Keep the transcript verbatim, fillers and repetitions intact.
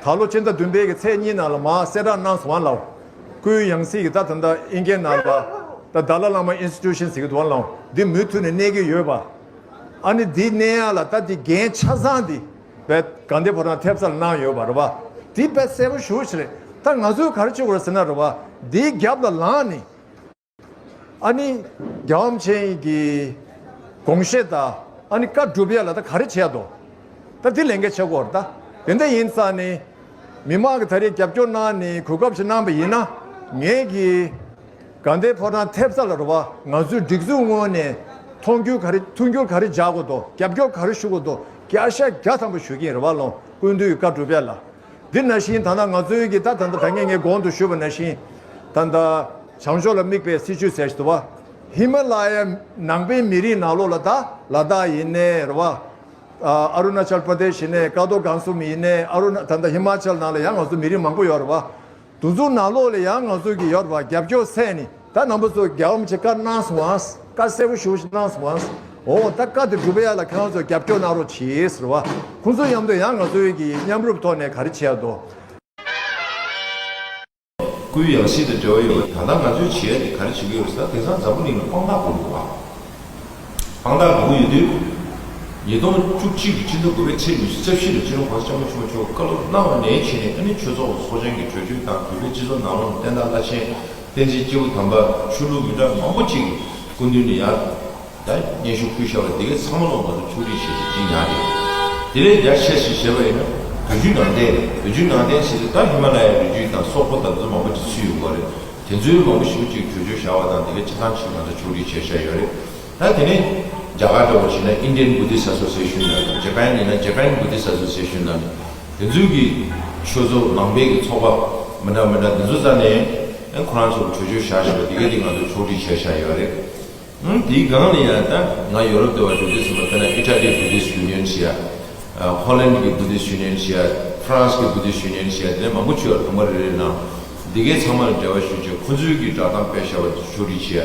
ད་ལོ་སྤྱི་ཟླ་བདུན་པའི་གི་ཚེས་གཉིས་ནང་ལ་མར་གསལ་བསྒྲགས་གནང་སོང་བ་ལ། སྐུའི་ཡང་སྲིད་ཀྱི་ད་ད་ལྟ་ཨིན་སྐད་ནང་ལ་ད་Dalai Lama Institution ཟེར་གི་འདུག་བ་ལ། འདི་མུ་མཐུད་ནས་གནས་ཀྱི་ཡོད་པ། ཨ་ནི་འདི་གནས་ཡ་ལ་ད་འདི་འགན་ཆ་ཚང་འདི་བས་དགའ་ལྡན་ཕོ་བྲང་ཐེབས་རྩ་ལ་གནང་ཡོད་པ་རེད་བ། འདི་བས་གསལ་པོ་ཞེ་པོ་ཅིག་རེད། ད་ང་ཚོས་ག་རེ་བྱེད་དགོས་རེད་ཟེར་ན་རེད་བ། འདིའི་རྒྱབ་ལ་ལངས་ནས། ཨ་ནི་རྒྱལ་བ་རིན་པོ་ཆེ་གི་དགོངས་བཞེད་དང་ཨ་ནི་བཀའ་སྒྲུབ་ཡ་ལ་ད་ག་རེ་བྱས་འདུག་ད་འདི་ལས་འགན་ཆེ་གོ་རེད་ད། དེ་འདྲ་ཡིན་ཙང་ནི་མི་མང་གི་ད་རེས་རྒྱབ་སྐྱོར་གནང་ནས་གོ་སྐབས་ཤིག་གནང་པ་ཡིན་ན། ངས་གི་དགའ་ལྡན་ཕོ་བྲང་ཐེབས་རྩ་ལ་རེད་བ། ང་ཚོའི་སྒྲིག་འཛུགས་ངོས་ནས་མཐོང་རྒྱུ་ག་རེ་མཐུན་འགྱུར་ག་རེ་རྒྱག་དགོས་འདུག་རྒྱབ་སྐྱོར་ག་རེ་ཞུ་དགོས་འདུག་བརྒྱ་ཆ་བརྒྱ་ཐམ་པ་ཞུ་གི་ཡིན་རེད་བ་ལོ། སྐུ་མདུན་གྱི་བཀའ་སྒྲུབ་ཡ་ལ། འདི་ནང་བཞིན་ད་ལྟ་ང་ཚོའི་གི་ད་ད་ལྟ་ད་ངས་ངས་གོང་དུ་ཞུས་པ་ནང་བཞིན། ད་ལྟ་བྱང་ཕྱོགས་ལ་དམིགས་པའི་སྲིད་བྱུས་ཟེར་ཞིག་འདུག་བ། ཧི་མ་ལ་ཡ་ནང་པའི་མི་རིགས་ནང་ལོགས་ལ་ད་ལ་དྭགས་ཡིན་ནའི་རེད་བ། ཨ་ཨ་རུ་ན་ཅལ་པྲ་དེ་ཤི་ཡིན་ནའི་ཀ་ཏོ་སྒང་སུམ་ཡིན་ནའི་ཨ་རུ་ན་ད་ལྟ་ཧི་མ་ཅལ་ནང་ལ་ཡང་ང་ཚོ་མི་རིགས་མང་པོ་ཡོད་རེད་བ། དེ་ཚོ་ནང་ལོགས་ལ་ཡང་ང་ཚོ་གི་ཡོད་རེད་བ། རྒྱབ་སྐྱོར་སེ་ནི་ད་རྣམ་པ་ཚོ་རྒྱལ་བ་རིན་པོ་ཆེ་བཀའ་གནང་སོང་ཨ། བཀའ་གསལ་པོ་ཞེ་པོ་ཞིག་གནང་སོང་ཨ། འོ་ད་བཀའ་དེ་སྒྲུབ་ཡ་ལ་ཁྱེད་རང་ཚོ་རྒྱབ་སྐྱོར་གནང་རོགས་གྱིས་ཟེར་བ། ཁོང་ཚོ་མཉམ་དུ་ཡང་ང་ཚོའི་གི་མཉམ་རུབ་ཐོག་ནས་ག་རེ་བྱས་འདུག་སྐུའི་ཡང་སྲིད་དང་འབྲེལ་བ་ཡོད་པ་ད་ལྟ་ང་ཚོས་བྱེད་ཡ་དེ་ག་རེ་བྱེད་ཀྱི་ཡོད་ཟེར་ན། དེང་སང་འཛམ་བུ་གླིང་ལ་དཔང་རྟགས་དགོས་འདུག་བ། དཔང་རྟགས་དགོས་ཀྱི་ཡོད་དུས། ཉིས་སྟོང་བཅུ་གཅིག་གི་ཕྱི་ཟླ་དགུ་པའི་ཚེས་ཉི་ཤུ་རྩ་བཞི་ལ་སྤྱི་ནོར་༸གོང་ས་༸སྐྱབས་མགོན་ཆེན་པོ་མཆོག་བཀའ་སློབ་གནང་བ་ནས་བྱས་ནས། ཨ་ནི་ཆོས་ཚོགས་ཚོགས་ཆེན་གྱི་གྲོས་ཆོད་དང་བོད་པའི་སྤྱི་ཚོགས་ནང་ལོགས་ལ་བསྟན་བདག་བླ་ཆེན་བསྟན་འཛིན་སྐྱེས་བུ་དམ་པ་ཆོས་ལུགས་མི་འདྲ་མང་པོ་ཅིག་གི་སྐུ་མདུན་ནས་ཡར་ད་སྙན་ཞུ་ཕུལ་བཞག་པ་འདི་གའི་ཚང་མ་ལོག་ང་ཚོ་ཕྱོགས་སྒྲིག་བྱེད་ཀྱི་ཅིག་ཉག་རེད། དེ་ལས་རྒྱ་ཆེ་ཞིག་བྱས་པ་ཡིན་ན་བོད་བརྒྱུད་ནང་བསྟན་རེད། བོད་བརྒྱུད་ནང་བསྟན་ཟེར་དུས་ད་ཧི་མ་ལ་ཡའི་བོད་བརྒྱུད་དང་སོག་པོ་དང་དེ་ཚོ་མང་པོ་ཅིག་ཚུད་ཡོང་གི་རེད། དེ་ཚོའི་མང་པོ་ཞིག་ཅིག་གྲོས་ཆོད་བཞག་པ་དང་དེ་གའི་ཆ་ཚང་ཞིག་ང་ཚོ་ཕྱོགས་སྒྲིག་བྱས་བཞག་ཡོད་རེད། ད་དེ་ནས་རྒྱ་གར་འདྲ་བོ་བྱས་ན་Indian Buddhist Association ལ། Japan ཡིན་ན་Japan Buddhist Association ལ། དེ་ཚོའི་གི་ཆོས་ཚོགས་ནང་པའི་གི་ཚོགས་པ་མི་འདྲ་མི་འདྲ་དེ་ཚོ་རྩ་ནས་ཁོ་རང་ཚོར་གྲོས་ཆོད་བཞག་བཞག་པ་དེ་གའི་དེ་ང་ཚོ་ཕྱོགས་སྒྲིག་བྱས་བཞག་ཡོད་རེད། ཨང་དེའི་སྒང་ལ་ཡང་ད་ང་ཡོ་རོབ་དེ་བ་འགྲོ་དུས་ཙམ་པ་དཔེར་ན་Italy Buddhist Union ཞེས་ཡ། ཧོ་ལན་གྱི་Buddhist Union ཞེས་ཡ། France གི་Buddhist Union ཞེས་ཡ། དེ་ནས་མང་པོ་བྱུང་བ་རེད། ལུང་པ་རེ་རེ་ནང་འདི་གའི་ཚང་མ་ལ་འབྲེལ་བ་ཞུ་བྱས། ཁོ་ཚོའི་གི་བསྒྲགས་གཏམ་སྤེལ་བཞག་པ་ཕྱོགས་སྒྲིག་བྱས།